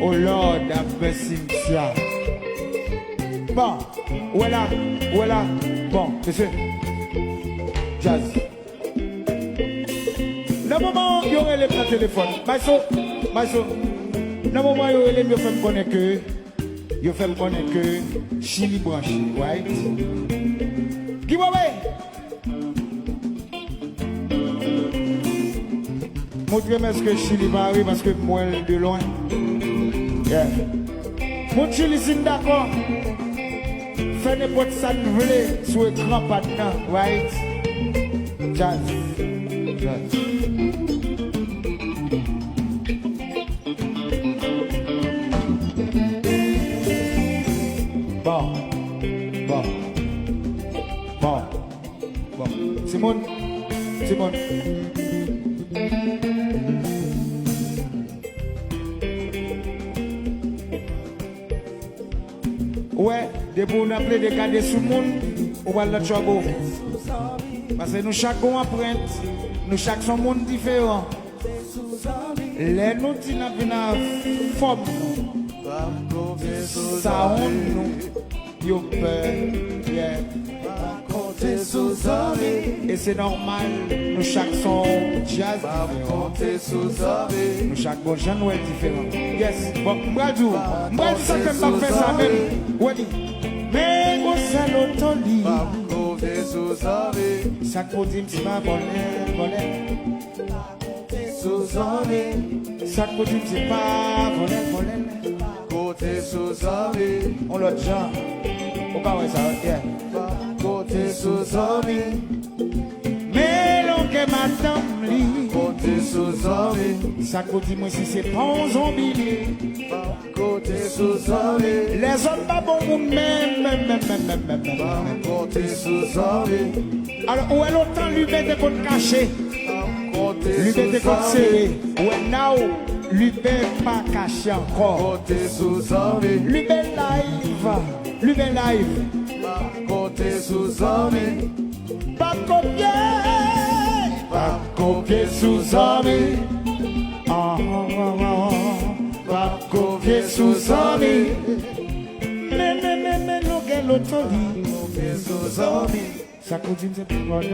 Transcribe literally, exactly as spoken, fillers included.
Oh Lord, have mercy, Msya. Bon, wè la, wè la. Bon, mesye. Jazz. Nan moman yo rele m nan telefòn, Mayso, Mayso, nan moman yo rele m, yo fè m konnen ke, yo fè m konnen ke Chili branche, right? Giveaway! Montre m èske Chili pare, paske m wè l de lwen. Yeah. Moun Chili, si n dakò, fè nenpòt sa n vle sou ekran pa n nan, right? Jazz. Jazz. Bon. Bon. Bon. Bon. Timoun. Timoun. Ou wè, depi w nan plede gade sou moun, ou pral nan trouble. Paske nou chak gon anprent, nou chak se yon moun diferan. Lè nou di n ap vin a fòm nou, sound nou, yo pè, yeah. Konte sou zanmi. E se nòmal, nou chak se yon djaz diferan. Konte sou zanmi. Nou chak gon jan nou wè diferan. Yes, bon, m pral di w, m pral di sa k fè m p ap fè sa menm. Wè li. Men gon sèl otoli. Konte sou zanmi. Sa k pou di m si pa vòlè, vòlè. Sou zanmi. Sa k pou di m se pa vòlè, vòlè. Konte sou zanmi. On lòt jan. Ou ka wè sa, yeah. Konte sou zanmi. Men longè madanm li. Konte sou zanmi. Sa k pou di mwen si se pa yon zonbi li. Konte sou zanmi. Lèzòm pa bon moun menm, menm, menm, menm, menm, menm, menm. Konte sou zanmi. Alò, ou wè lontan Liben te konn kache. Liben te konn sere. Ou wè now, Liben pa kache ankò. Konte sou zanmi. Liben live. Liben live. Konte sou zanmi. Pa kopye. Pa kopye sou zanmi. Ah, ah, ah, ah. Pa kopye sou zanmi. Men, men, men, men, longè lotoli. Kopye sou zanmi. Sa k pou di m se pa vòlè.